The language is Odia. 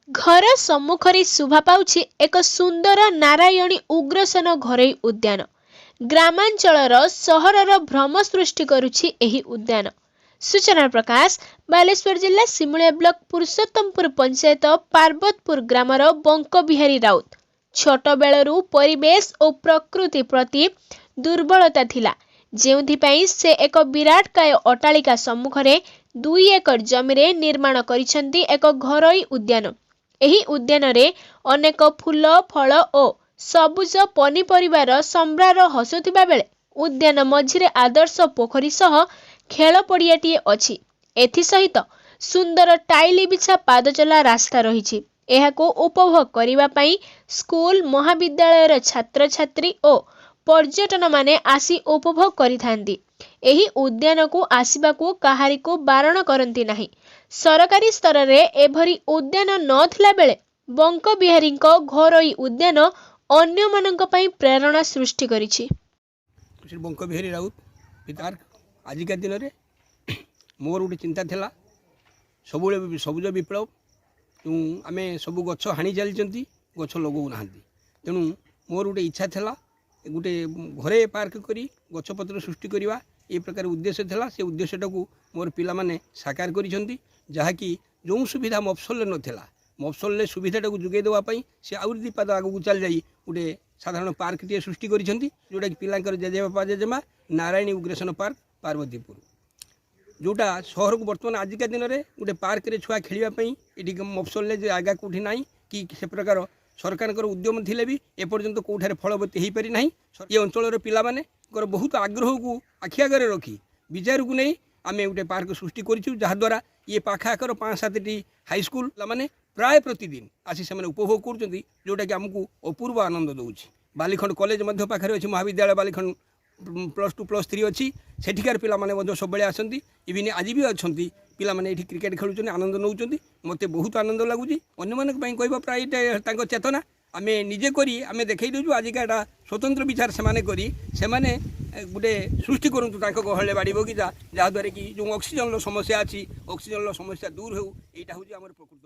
ଘର ସମ୍ମୁଖରେ ଶୋଭା ପାଉଛି ଏକ ସୁନ୍ଦର ନାରାୟଣୀ ଉଗ୍ରସେନ ଘରୋଇ ଉଦ୍ୟାନ। ଗ୍ରାମାଞ୍ଚଳର ସହରର ଭ୍ରମ ସୃଷ୍ଟି କରୁଛି ଏହି ଉଦ୍ୟାନ। ସୂଚନା ପ୍ରକାଶ, ବାଲେଶ୍ୱର ଜିଲ୍ଲା ସିମୁଳିଆ ବ୍ଲକ ପୁରୁଷୋତ୍ତମପୁର ପଞ୍ଚାୟତ ପାର୍ବତପୁର ଗ୍ରାମର ବଙ୍କବିହାରୀ ରାଉତ। ଛୋଟବେଳରୁ ପରିବେଶ ଓ ପ୍ରକୃତି ପ୍ରତି ଦୁର୍ବଳତା ଥିଲା, ଯେଉଁଥିପାଇଁ ସେ ଏକ ବିରାଟକାୟ ଅଟ୍ଟାଳିକା ସମ୍ମୁଖରେ 2 ଏକର ଜମିରେ ନିର୍ମାଣ କରିଛନ୍ତି ଏକ ଘରୋଇ ଉଦ୍ୟାନ। ଏହି ଉଦ୍ୟାନରେ ଅନେକ ଫୁଲ, ଫଳ ଓ ସବୁଜ ପନିପରିବାର ସମ୍ଭାର ହସୁଥିବା ବେଳେ ଉଦ୍ୟାନ ମଝିରେ ଆଦର୍ଶ ପୋଖରୀ ସହ ଖେଳ ପଡ଼ିଆଟିଏ ଅଛି। ଏଥିସହିତ ସୁନ୍ଦର ଟାଇଲି ବିଛା ପାଦଚଲା ରାସ୍ତା ରହିଛି। ଏହାକୁ ଉପଭୋଗ କରିବା ପାଇଁ ସ୍କୁଲ, ମହାବିଦ୍ୟାଳୟର ଛାତ୍ରଛାତ୍ରୀ ଓ ପର୍ଯ୍ୟଟନମାନେ ଆସି ଉପଭୋଗ କରିଥାନ୍ତି। ଏହି ଉଦ୍ୟାନକୁ ଆସିବାକୁ କାହାରିକୁ ବାରଣ କରନ୍ତି ନାହିଁ। ସରକାରୀ ସ୍ତରରେ ଏଭଳି ଉଦ୍ୟାନ ନଥିଲା ବେଳେ ବଙ୍କବିହାରୀଙ୍କ ଘରୋଇ ଉଦ୍ୟାନ ଅନ୍ୟମାନଙ୍କ ପାଇଁ ପ୍ରେରଣା ସୃଷ୍ଟି କରିଛି। ଶ୍ରୀ ବଙ୍କବିହାରୀ ରାଉତ ପିତାର୍କ। ଆଜିକା ଦିନରେ ମୋର ଗୋଟେ ଚିନ୍ତା ଥିଲା ସବୁବେଳେ ସବୁଜ ବିପ୍ଳବ। ତେଣୁ ଆମେ ସବୁ ଗଛ ହାଣି ଚାଲିଛନ୍ତି, ଗଛ ଲଗାଉନାହାନ୍ତି। ତେଣୁ ମୋର ଗୋଟେ ଇଚ୍ଛା ଥିଲା ଗୋଟେ ଘରେ ପାର୍କ କରି ଗଛପତ୍ର ସୃଷ୍ଟି କରିବା, ଏ ପ୍ରକାର ଉଦ୍ଦେଶ୍ୟ ଥିଲା। ସେ ଉଦ୍ଦେଶ୍ୟଟାକୁ ମୋର ପିଲାମାନେ ସାକାର କରିଛନ୍ତି, ଯାହାକି ଯେଉଁ ସୁବିଧା ମଫସଲରେ ନଥିଲା, ମଫସଲରେ ସୁବିଧାଟାକୁ ଯୋଗାଇ ଦେବା ପାଇଁ ସେ ଆହୁରି 2 ପାଦ ଆଗକୁ ଚାଲିଯାଇ ଗୋଟେ ସାଧାରଣ ପାର୍କଟିଏ ସୃଷ୍ଟି କରିଛନ୍ତି, ଯେଉଁଟାକି ପିଲାଙ୍କର ଜେଜେବାପା ଜେଜେମା ନାରାୟଣୀ ଉଗ୍ରେସନ ପାର୍କ ପାର୍ବତୀପୁର, ଯେଉଁଟା ସହରକୁ ବର୍ତ୍ତମାନ ଆଜିକା ଦିନରେ ଗୋଟେ ପାର୍କରେ ଛୁଆ ଖେଳିବା ପାଇଁ ଏଠି ମଫସଲରେ ଯେ ଜାଗା କେଉଁଠି ନାହିଁ କି ସେ ପ୍ରକାର ସରକାରଙ୍କର ଉଦ୍ୟମ ଥିଲେ ବି ଏପର୍ଯ୍ୟନ୍ତ କେଉଁଠାରେ ଫଳବତୀ ହୋଇପାରି ନାହିଁ। ଏ ଅଞ୍ଚଳର ପିଲାମାନଙ୍କର ବହୁତ ଆଗ୍ରହକୁ ଆଖି ଆଗରେ ରଖି ବିଚାରକୁ ନେଇ ଆମେ ଗୋଟେ ପାର୍କ ସୃଷ୍ଟି କରିଛୁ, ଯାହାଦ୍ୱାରା ଇଏ ପାଖ ଆଖର 5 7ଟି ହାଇସ୍କୁଲ ପିଲାମାନେ ପ୍ରାୟ ପ୍ରତିଦିନ ଆସି ସେମାନେ ଉପଭୋଗ କରୁଛନ୍ତି, ଯେଉଁଟାକି ଆମକୁ ଅପୂର୍ବ ଆନନ୍ଦ ଦେଉଛି। ବାଲିଖଣ୍ଡ କଲେଜ ମଧ୍ୟ ପାଖରେ ଅଛି, ମହାବିଦ୍ୟାଳୟ ବାଲିଖଣ୍ଡ +2 +3 ଅଛି। ସେଠିକାର ପିଲାମାନେ ମଧ୍ୟ ସବୁବେଳେ ଆସନ୍ତି। ଇଭିନ୍ ଆଜି ବି ଅଛନ୍ତି ପିଲାମାନେ, ଏଇଠି କ୍ରିକେଟ୍ ଖେଳୁଛନ୍ତି, ଆନନ୍ଦ ନେଉଛନ୍ତି। ମୋତେ ବହୁତ ଆନନ୍ଦ ଲାଗୁଛି। ଅନ୍ୟମାନଙ୍କ ପାଇଁ କହିବା ପ୍ରାୟ ଏଇଟା ତାଙ୍କ ଚେତନା। ଆମେ ନିଜେ କରି ଆମେ ଦେଖାଇ ଦେଉଛୁ। ଆଜିକା ଏଇଟା ସ୍ୱତନ୍ତ୍ର ବିଚାର ସେମାନେ କରି ସେମାନେ ଗୋଟେ ସୃଷ୍ଟି କରନ୍ତୁ ତାଙ୍କ ଗହଳିରେ ବାଡ଼ି ବଗିଚା, ଯାହାଦ୍ୱାରା କି ଯେଉଁ ଅକ୍ସିଜେନ୍ର ସମସ୍ୟା ଅଛି, ଅକ୍ସିଜେନ୍ର ସମସ୍ୟା ଦୂର ହେଉ। ଏଇଟା ହେଉଛି ଆମର ପ୍ରକୃତ